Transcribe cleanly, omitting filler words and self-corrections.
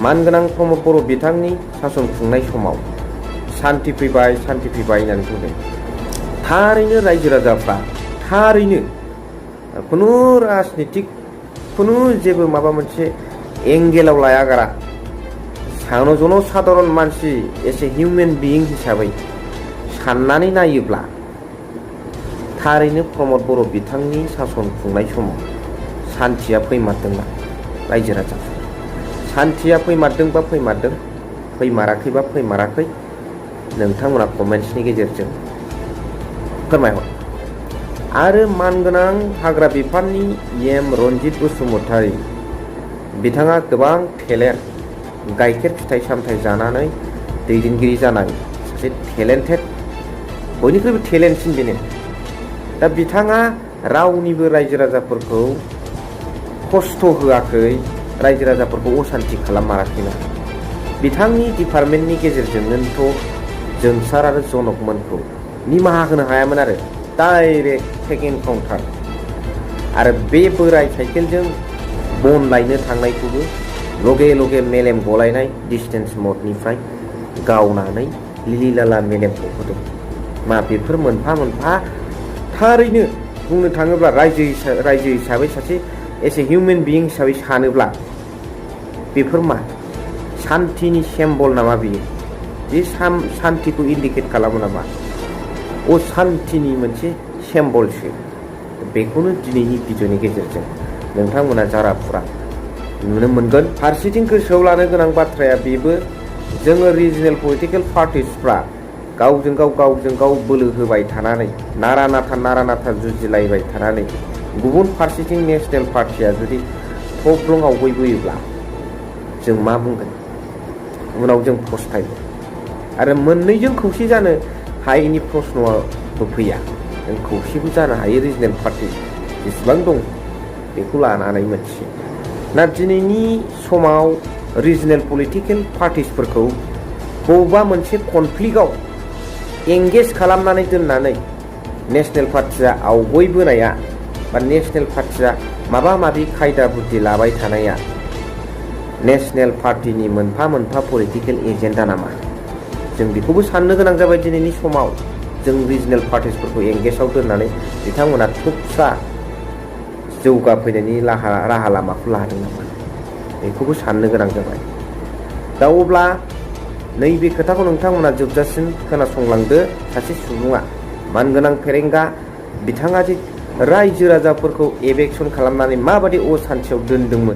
मानगोनां प्रमद बर' बिथांनि सासन खुंनाय समाव सान्थि फैबाय होननानै बुंदों। थारैनो रायजो राजाफ्रा थारैनो खुनु राजनितिक खुनु जेबो माबा मोनसे एंगेलाव लायागारा जनसाधारन मानसि एसे हिउमेन बिइं हिसाबै साननानै नायोब्ला थारैनो प्रमद बर' बिथांनि सासन खुंनाय समाव सान्थिया फैमारदोंना रायजो राजाफोर सान्थिया फैमारदोंबा फैमारदों फैमाराखैबा फैमाराखै नोंथांमोना कमेन्ट्सनि गेजेरजों फोरमायहर। आरो मानगोनां हाग्रा बिफाननि एम रनजित बसुमतारी बिथाङा गोबां टेलेन्ट गाइखेर फिथाइ सामथाइ जानानै दैदेनगिरि जानाय सासे टेलेन्टेड बयनिख्रुइबो टेलेन्टसिन बेनो। दा बिथाङा रावनिबो रायजो राजाफोरखौ खस्थ' होआखै रायजो राजाफोरखौ असान्ति खालामाराखैना बिथांनि डिपार्टमेन्टनि गेजेरजोंनोथ' जोंसार आरो जनकमोनखौ निमाहा होनो हायामोन आरो डाइरेक्ट टेक एनकाउन्टार आरो बे बोराय साइकेलजों बन लायनो थांनायखौबो लगे लगे मेलेम गलायनाय डिस्टेन्स मदनिफ्राय गावनानै लिलिलाला मेलेमखौ होदों। मा बेफोर मोनफा मोनफा थारैनो बुंनो थाङोब्ला रायजो हिसाबै सासे एसे हिउमेन बिइं हिसाबै सानोब्ला बेफोर मा सान्थिनि सेम्बल नामा बियो बे सान्थिखौ इन्डिकेट खालामो नामा असान्थिनि मोनसे सेम्बलसो। बेखौनो दिनैनि भिडिअनि गेजेरजों नोंथांमोना जारा फुरा नुनो मोनगोन। फारसेथिं गोसोआव लानो गोनां बाथ्राया बेबो जोङो रिजनेल पलिटिकेल पार्टिसफ्रा गावजों गाव बोलो होबाय थानानै नारा नाथा जुजिलायबाय थानानै गुबुन फारसेथिं नेशनेल पार्टिया जुदि थब्लं आवगायबोयोब्ला जों मा बुंगोन उनाव जों फस्थायगोन आरो मोननैजों खौसे जानो हायैनि प्रश्नआबो फैया। जों खौसेबो जानो हायो रिजनेल पार्टि जेसेबां दं बेखौ लानानै मोनसे ना दिनैनि समाव रिजनेल पलिटिकेल पार्टिसफोरखौ बबेबा मोनसे कनफ्लिक्टआव एंगेज खालामनानै दोननानै नेशनेल पार्टिया आवगायबोनाया बा नेशनेल पार्टिया माबा माबि खायदा बुद्धि लाबाय थानाया नेशनेल पार्टिनि मोनफा मोनफा पलिटिकेल एजेन्डा नामा जों बेखौबो साननो गोनां जाबाय। दिनैनि समाव जों रिजनेल पार्टिसफोरखौ एंगेजआव दोननानै बिथांमोना थुबसा जौगाफैनायनि राहा लामाखौ लादों नामा बेखौबो साननो गोनां जाबाय। दा अब्ला नैबे खोथाखौ नोंथांमोना जोबजासिम खोनासंलांदो। सासे सुबुङा मानगोनां फेरेंगा बिथाङा जे रायजो राजाफोरखौ एभेक्सन खालामनानै माबादि असान्थियाव दोनदोंमोन